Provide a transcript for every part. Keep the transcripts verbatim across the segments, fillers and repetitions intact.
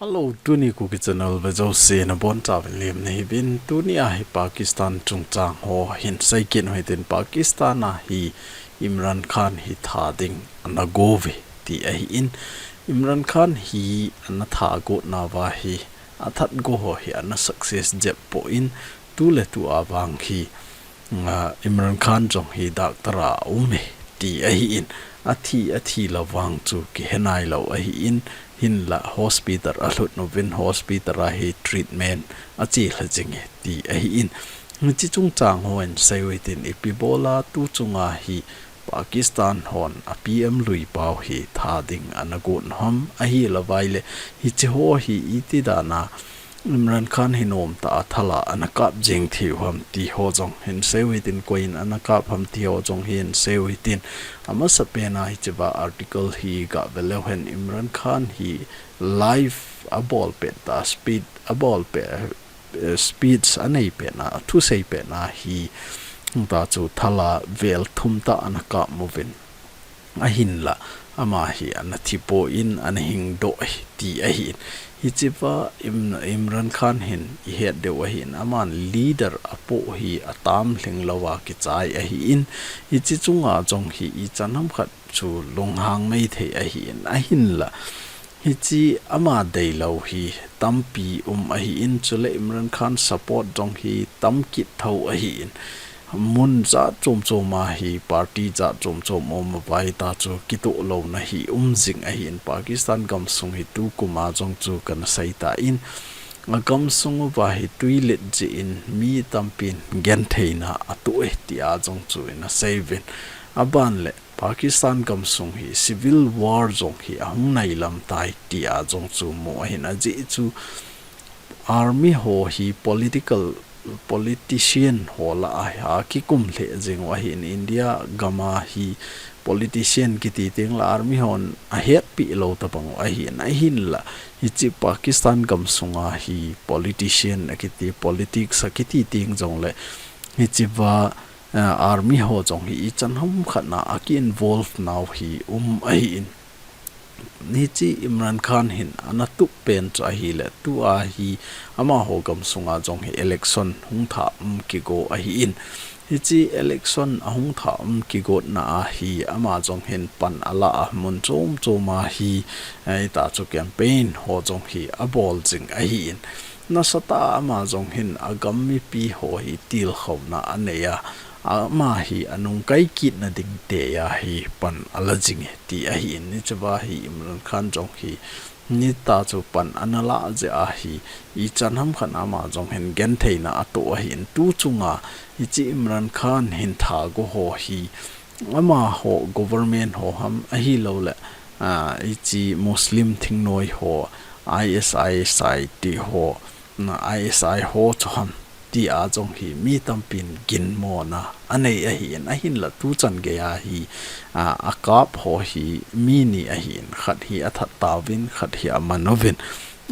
Hello, tuni Kuki Channel vejouse nabonchauvin lemna hiuvin. Tuni a hi Pakistan chungchang ho hin seikit u hitin, Pakistan a hi Imran Khan hi tha ding ana gouve ti ahin, Imran Khan hi ana tha got nauva hi athat go ho hi ana success jep poi, tu le tu a vang hi, a, Imran Khan jong hi doctor a um e ti ahin, athi, athi lou vang chu kihe nailou ahin, hinlah hospital alhut uvin hospital a hi treatment achelha jing e ti ahin. Hiche chungchang ho hin seiu hitin, ipi bola tu chunga hi Pakistan hon a P M lui pau hi tha ding ana got u ham, ahilouva ahile hiche ho hi iti dan a Imran Khan hi nomtah a thal a ana kap jeng theiu ham ti ho jong hin seiu hitin, koiyin ana kap ham ti ho jong hin seiu hitin. Amasapen a hichea article hi gave leu hen, Imran Khan hi live abol pet a, speech abol pet, eh, speech anei pet a, athusei pet a hi, ta chu thal a vel thum tah ana kap uvin, ahinlah ama hi ana thi poi, ana hingdoh e ti ahin. Hichea Im-, Imran Khan hin ihet diu ahin, aman leader apoh hi atam lhing louva kichai ahin, hiche chunga jong hi ichan ham khat chu lunghang mei thei ahin, ahinlah hiche ama deilou hi tampi um ahin, chule Imran Khan support jong hi tam kit thou ahin, mun jat chom chom a hi, party jat chom chom um uva, hita chu kitoh louna hi um jing ahin, Pakistan gamsung hi tukum a jong chu kana seitan, agamsung uva hi tui let jeh in mi tampin gentheina atoh e tia jong chu ina seiuvin. Aban le Pakistan gamsung hi civil war jong hi ahung nailam tai tia jong chu mu ahin, ajeh chu army ho hi political, politician ho lah a hi akikum lheh jing u ahin, India gam a hi politician kiti teng le army hon ahetpi lou tabang u ahin, ahinlah hiche Pakistan gamsung a hi politician akiti, politics akiti teng jong le hichea, eh, army ho jong hi ichan ham khat a aki involve nau hi um ahin. Hiche Imran Khan hin ana tup pen chu ahile, tua hi amaho gamsung a jong hi election hung tha um kigo ahin. Hiche election ahung tha um kigotna a hi ama jong hin pan ala a, mun chom chom a hi, eh, hita chu campaign ho jong hi abol jing ahin. Nasatah a ama jong hin agam mipi ho hi tilkhouna anei a, ama hi anung kai kitna ding tia hi pan ala jing e ti ahin, hichea hi Imran Khan jong hi hita chu pan ana lah jeh a hi ichan ham khat a ama jong hin gentheina atoh ahin, tu chunga hiche Imran Khan hin tha go ho hi amaho government ho ham, ahilouleh, ah, hiche Muslim thingnoi ho, I S I S I ti ho, na I S I ho chu ham tia jong hi mi tampin ginmona anei ahin, ahinlah tuchan gei a hi, ah, akap ho hi mi ni ahin, khat hi athat tauvin, khat hi aman uvin,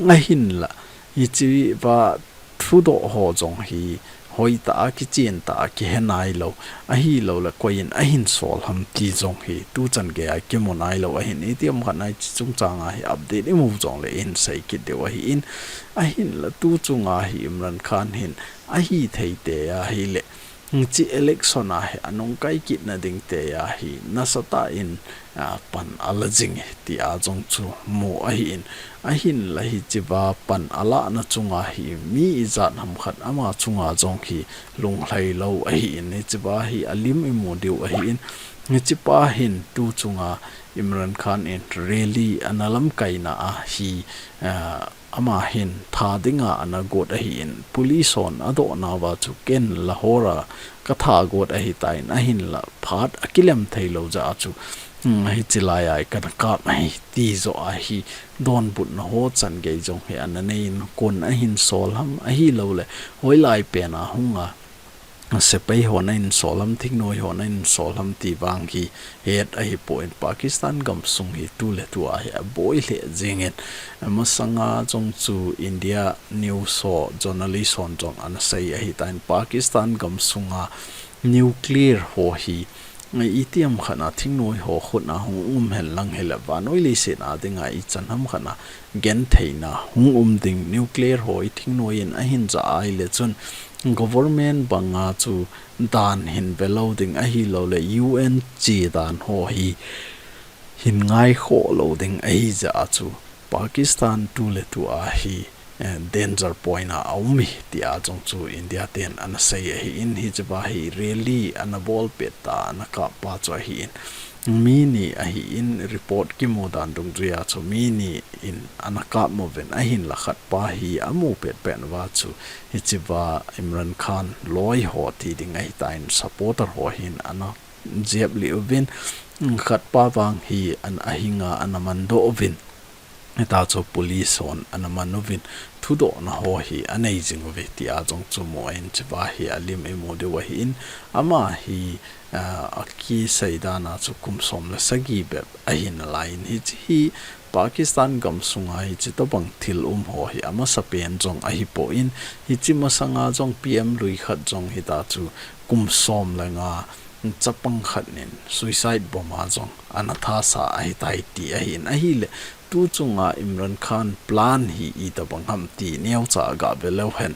ahinlah hichea thudoh ho jong hi hoitah a, kichen tah a kihe nailou, ahilouleh koiyin ahin sol ham ti jong hi tuchan gei a kimu nailou ahin, itiham khat a hiche chungchang a hi update imu jongle ihin sei kit diu ahin, ahinlah tu chunga hi Imran Khan hin ahithei tia ahile, hiche election a hi anung kai kitna ding tia hi nasatah in, ah, pan ala jing e tia jong chu mu ahin, ahinlah hichea pan alahna chunga hi mi ijat ham khat ama chunga jong hi lunglhai lou ahin, hichea hi alim imu diu ahin, hichepa hin tu chunga Imran Khan in rally ana lamkaina a hi, ah, ama hin tha dinga ana got ahin, police hon adoh nauva chu ken Lahore a katha got ahitan, ahinlah phat akilem thei lou jeh a chu, hmm, hiche lai a hi kana kap ahi ti joh a hi donbutna ho chan gei jong hi ana nei in, koin ahin sol ham, ahilouleh hoilai pen a hung a sepai hon ahin sol ham, thingnoi hon ahin sol ham ti vang hi het ahipon, Pakistan gamsung hi tu le tu a hi aboi lheh jingin, amasanga jong chu India news ho, journalist hon jong ana sei ahitan, Pakistan gamsunga nuclear ho hi Itiham khat a thingnoi ho khut a hung um hen lang hile, vannoi leiset a dinga ichan ham khat a gentheina hung um ding, nuclear ho i thingnoi in ahin jah a ahile chun government banga chu dan hin ve lou ding ahilou le U N chedan ho hi hin ngaikhoh lou ding ahi jeh a chu Pakistan tu le tu a hi, eh, danger point a aum hi tia jong chu India ten ana sei ahin, hiche va hi rally ana bol pet ta, ana kap pa chu ahin, mi ni ahin, report kimu dan dungjuia chu mi ni in ana kap uvin, ahinla khat pa hi amu pet pet uva chu hiche va Imran Khan loi ho ti ding ahitan, supporter ho hin ana jep lih uvin, khat pa vang hi ana, ahinga ana mandoh uvin, hita chu police hon ana man uvin, thudohna ho hi anei jing uve tia jong chu mu ahin, hiche va hi alim imu diu ahin, ama hi, ah, akisei dan a chu kum som le sagi bep ahi nalai in, hiche hi Pakistan gamsunga hiche tobang thil um ho hi amasapen jong ahipoi, hiche masanga jong P M lui khat jong hita chu kum som le nga chapang khat in suicide bomb a jong ana thasa ahitai ti ahin, ahile tu chunga Imran Khan plan hi itobang ham ti neocha ga ve leu hen.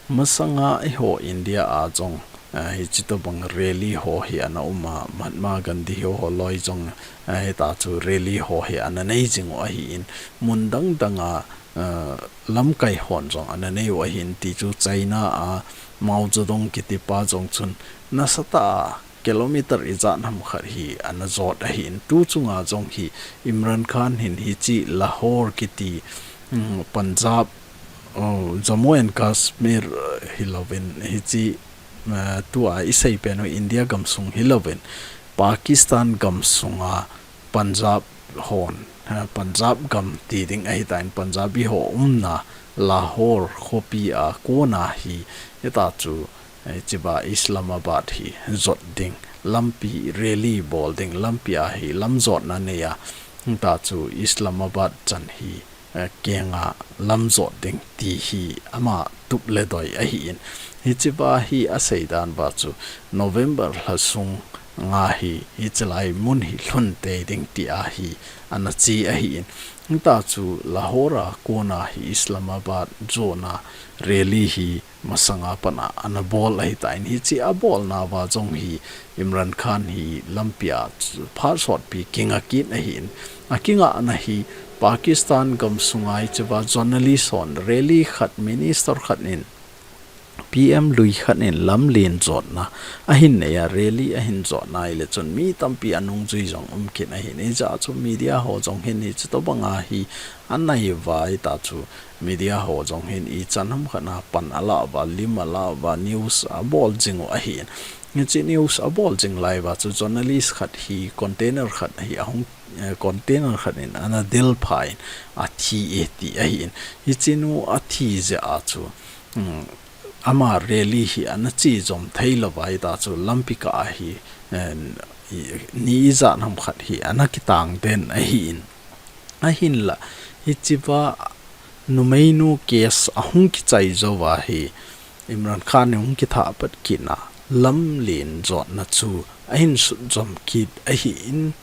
Masanga eiho India a jong, eh, hiche tobang rally ho hi ana um a, Mahatma Gandhi ho, ho loi jong, eh, hita chu rally ho hi ana nei jing u ahin, mun dang dang a, eh, lamkai hon jong ana nei u ahin, ti chu China a Mao Zedong kiti pa jong chun nasatah a kilometer ijat ham khat hi ana jot ahin, tu chunga jong hi Imran Khan hin hiche Lahore kiti, um, Punjab, oh, Jammu and Kashmir, uh, hilouvin, hiche, uh, tua isei pen u India gamsung hilouvin, Pakistan gamsunga Punjab hon, ha, Punjab gam ti ding ahitan, Punjabi ho umna Lahore khopi a kona hi, hita chu, eh, hiche va Islamabad hi jot ding, lampi rally bol ding, lampi a hi lamjotna nei a, hita chu Islamabad chan hi, eh, kenga lamjot ding ti hi ama tup le doi ahin. Hiche va hi asei dan va chu November lha sunga hi, hiche lai mun hi lhun tei ding tia hi ana chi ahin. Hita chu Lahore a kona hi Islamabad jona rally hi masanga pat a ana bol ahitan, hiche abolna va jong hi Imran Khan hi lampi a phat sotpi kinga kit ahin, akingahna hi Pakistan gamsunga hiche va journalist hon rally khat, minister khat in, P M lui khat in lamlen jotna ahin nei a, rally ahin jotna ahile chun mi tampi anungjui jong um kit ahin, hijeh a chu media ho jong hin hiche tobanga hi anai uva, hita chu media ho jong hin ichan ham khat a pan ala uva, lim ala uva, news abol jing u ahin. Hiche news abol jing lai uva chu journalist khat hi container khat hi ahung, eh, container khat in ana delpha in athi e ti ahin. Hiche nu athi jeh a chu, um, ama rally hi ana che jom thei lou uva, hita chu lampi kah a hi, eh, ni ijat ham khat hi ana kitang den ahin. Ahinla, hiche va numeinu case ahung kichai jou va hi Imran Khan in hung kithah pat kit na, lamlen jotna chu ahin sut jom kit ahin,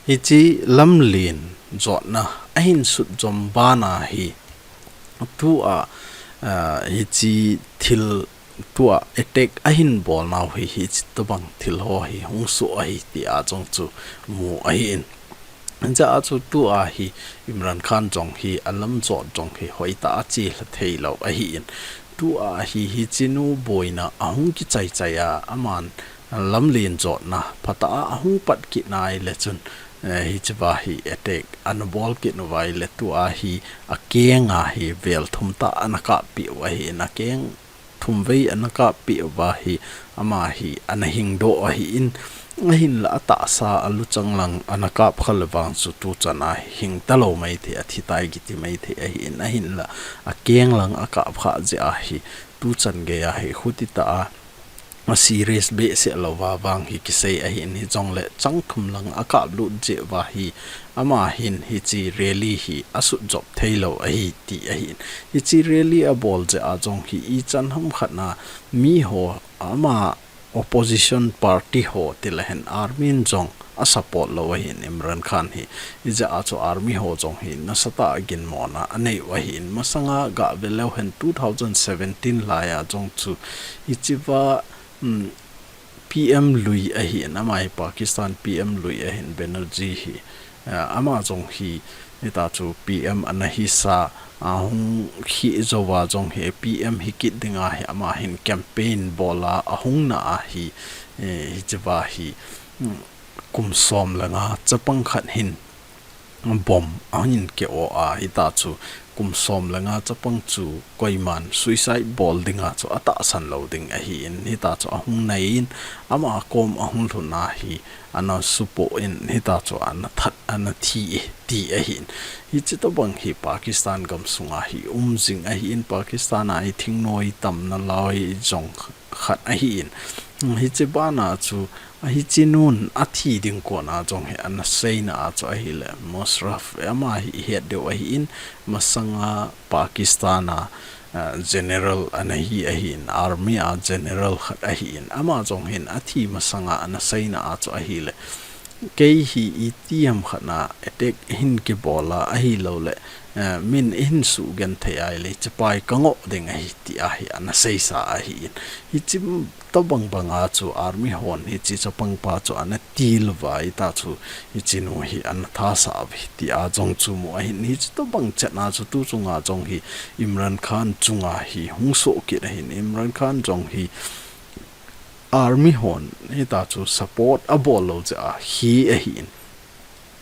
hiche lamlen jotna ahin sut jom bana hi tua, ah, hiche thil tua attack ahin bol nau hi, hiche tobang thil ho hi hung soh ahi tia jong chu mu ahin. Hijeh a chu tua hi Imran Khan jong hi alamjot jong hi hoitah a chelha thei lou ahin. Tua hi hiche nu boina ahung kichai chai a, aman lamlen jotna phatah a ahung pat kit na ahile chun, eh, hiche va hi attack ana bol kit uva ahile tua hi akeng a hi vel thum tah ana kap peh u ahin, akeng thum vei ana kap peh uva hi, ama hi ana hing doh ahin, ahinla atahsa aluchang lang ana kap kha le vang chu tuchan a hing talou maithei, athi tai kiti maithei ahin, ahinla akeng lang akap kha jeh a hi tuchan gei a hi khuti tah a, a serious behseh lou va vang hi kisei ahin, hijongle chang thum lang akap lut jeh uva hi, ama hin hiche rally hi asut jop thei lou ahi ti ahin. Hiche rally abol jeh a jong hi ichan ham khat na mi ho ama opposition party ho tile hin army in jong a support lou ahin Imran Khan hi. Hijeh a chu army ho jong hi nasatah a ginmona anei u ahin, masanga gah ve leu hen two thousand seventeen lai a jong chu hichea, um, P M lui ahin, ama hi Pakistan P M lui ahin Banerjee hi. Ah, ama jong hi, hita chu P M ana hisa, ahung hi jouva jong hi P M hi kit dinga hi ama hin campaign bol a, ahung na a hi, eh, hichea hi, mm, kum som le nga chapang khat hin bomb ahin ke o a, hita chu kum som le nga chapang chu koiman suicide bol dinga chu atahsan lou ding ahin, hita chu ahung nai in ama kom ahung lhun a hi ana supoh in, hita chu ana that, ana thi e, ti ahin. Hichi tobang hi Pakistan gam sunga hi um jing ahin, Pakistan a hi thingnoi tamna lai jong khat ahin. Hichi bana chu, hichi nun athi ding kona jong hi ana seina a chu ahile, Musharraf ama hi ihet diu ahin, masanga Pakistan a, ah, general ana hi ahin, army a general khat ahin, ama jong hin athi masanga ana seina a chu ahile, kei hi itiham khat na attack hin kibol a, ahilouleh, eh, min hin sugenthei a ahile, chipai kangoh ding ahi, ti a hi ana seisa ahin. Hichi tobang banga chu army hon hichi chapang pa chu ana til uva, hita chu hichi nu hi ana thasa uve, ti a jong chu mu ahin. Hichi tobang chetna chu tu chunga jong hi Imran Khan chunga hi hung soh kit ahin. Imran Khan jong hi army hon hita chu support abol lou jeh a hi ahin.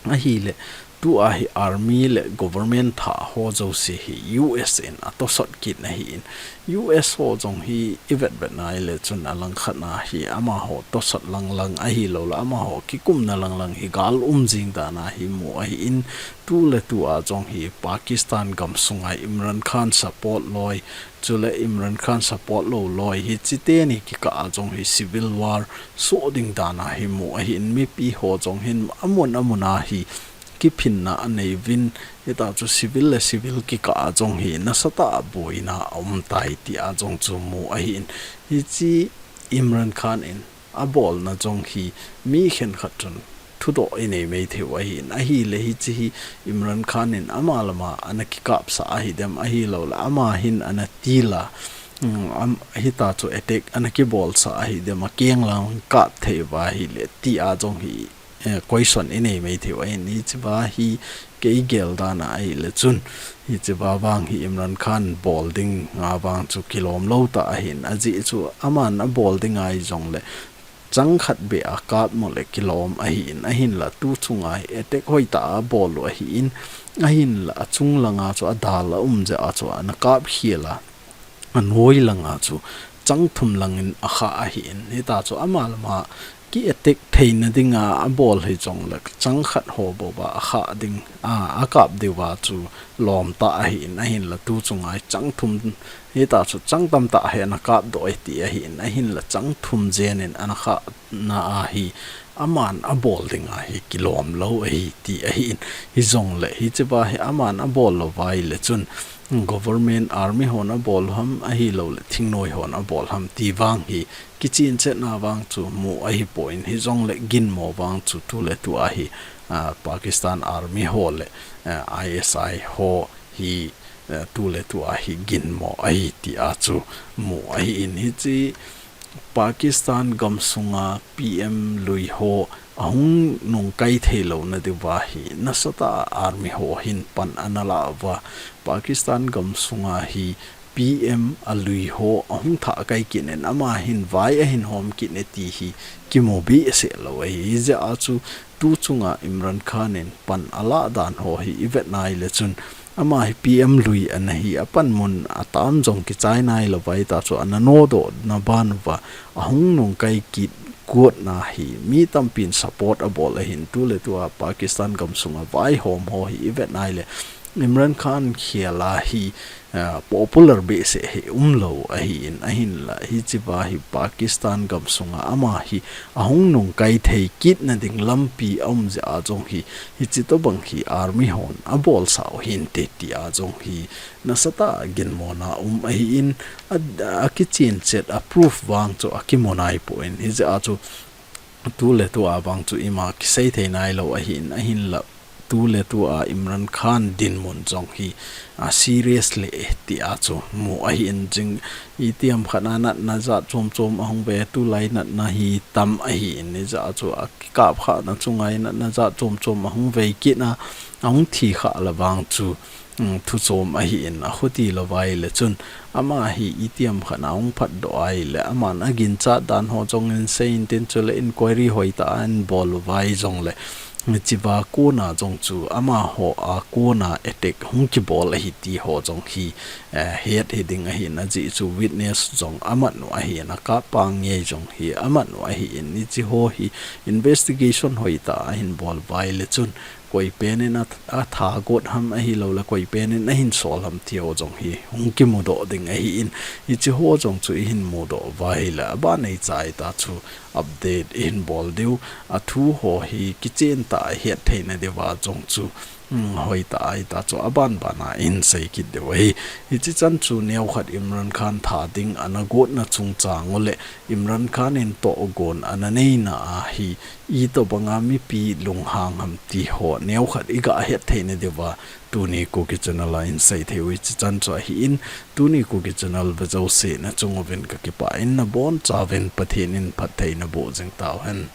Ahile, tua hi army le government thah ho jouse hi U S in atosot kit ahin. U S ho jong hi ivet vet na ahile chun alangkhat a hi amaho tosot lang lang ahilouleh amaho kikumna lang lang hi gal um jing dan a hi mu ahin, tuletua jong hi Pakistan gam sunga Imran Khan support loi, chule Imran Khan support lou loi hichi teni kikah a jong hi civil war soh ding dan a hi mu ahin, mipi ho jong hin amun amun a hi kiphinna anei uvin, hita chu civil le civil kikah a jong hi nasatah a boina aum tai ti a jong chu mu ahin. Hichi Imran Khan in abolna jong hi mi khenkhat chun thudoh inei maithei u ahin, ahile hichi hi Imran Khan in ama lama ana kikapsah ahi dem ahilouleh ama hin ana til a, um, am, hita chu attack ana kibolsah ahi dem, akeng lang kap thei uva ahile ti a jong hi, eh, question inei maithei u ahin, hichea hi kei gel dan a ahile chun, hichea vang hi Imran Khan bol dinga vang chu kilom lou tah ahin, ajeh chu aman abol ding ahi jongleh chang khat beh a kap mo le kilom ahin, ahinla tu chunga hi attack hoitah a abol u ahin, ahinla achung langa chu adal aum jeh a chu ana kap khel a, anoi langa chu chang thum langin akha ahin, hita chu ama lama ki attack theina dinga abol hijongleh chang khat ho bou a akha ding, a, akap diuva chu lom tah ahin, ahinla tu chunga hi chang thum, hita chu chang tamtah hi ana kapdoh e ti ahin, ahinla chang thum jen in ana khah na a hi aman abol dinga hi kilom lou ahi ti ahin, hijongleh hichea hi aman abol lou uva ahile chun government army hon abol u ham ahilouleh thingnoi hon abol u ham ti vang hi kichen chetna vang chu mu ahipoi, hijongleh ginmo vang chu tuletua hi, ah, Pakistan army ho le, ah, I S I ho hi, ah, tuletua hi ginmo ahi ti a chu mu ahin, hichi Pakistan gam sunga P M lui ho ahung nungkai thei louna diuva hi nasatah a army ho hin pan ana la uva, Pakistan gam sunga hi P M a lui ho ahung thah kai kit in ama hin vai ahin hom kit e ti hi kimu behseh lou ahi. Hijeh a chu tu chunga Imran Khan in pan ala dan ho hi ivet na ahile chun ama hi P M lui ana hi, apanmun atam jong kichai nai lou uva, hita chu ana nodoh na ban uva ahung nungkai kit got na hi mi tampin support abol ahin, tuletua Pakistan gam sunga vaihom ho hi ivet na ahile Imran Khan khel a hi, ah, popular behseh hi umlou ahin, ahinla hichea hi Pakistan gamsunga ama hi ahung nungkai thei kitna ding lampi aum jeh a jong hi, hiche tobang hi army hon abolsau hinte tia jong hi nasatah a ginmona um ahin, a, akichen chet a proof vang chu akimu naipoi, hijeh a chu tuletua vang chu ima kisei thei nailou ahin, ahinla tuletua Imran Khan dinmun jong hi, ah, serious lheh e tia chu mu ahin, jing itiham khat a natna jat chom chom ahung ve, tulai natna hi tam ahin, hijeh a chu akikap khahna chunga hi natna jat chom chom ahung ve kit a, ahung thi khah le vang chu, um, thu chom ahin, akhuti lou vai le chun ama hi itiham khat a hung phatdoh ahile, aman aginchat dan ho jong in seiyin tin, chule inquiry hoitah a ahin bol lou vai jongle, hichea kona jong chu amaho a kona attack hung kibol ahi ti ho jong hi, eh, het hiding ahin, ajeh chu witness jong amat u ahin, akappa ngei jong hi amat u ahin, hiche ho hi investigation hoitah a ahin bol vai le chun, koi pen in a, atha got ham ahilouleh koi pen in ahin sol ham ti ho jong hi hung kimudoh ding ahin, hiche ho jong chu ihin mudoh vai le aban eicha a chu update ihin bol diu, athu ho hi kichen tah a het theina diuva jong chu, um, hoitah a hita chu aban ban a ihin sei kit diu ahi. Hiche chan chu neokhat Imran Khan tha ding ana gotna chungchang u le Imran Khan in tohgon ana neina a hi itobanga mipi lunghang ham ti ho neokhat iga het theina diuva tuni Kuki Channel a ihin sei thei u hiche chan chu ahin, tuni Kuki Channel ve jouse nachung uvin kakipah in, nabonchauvin Pathen in phatthei naboh jing tauhen.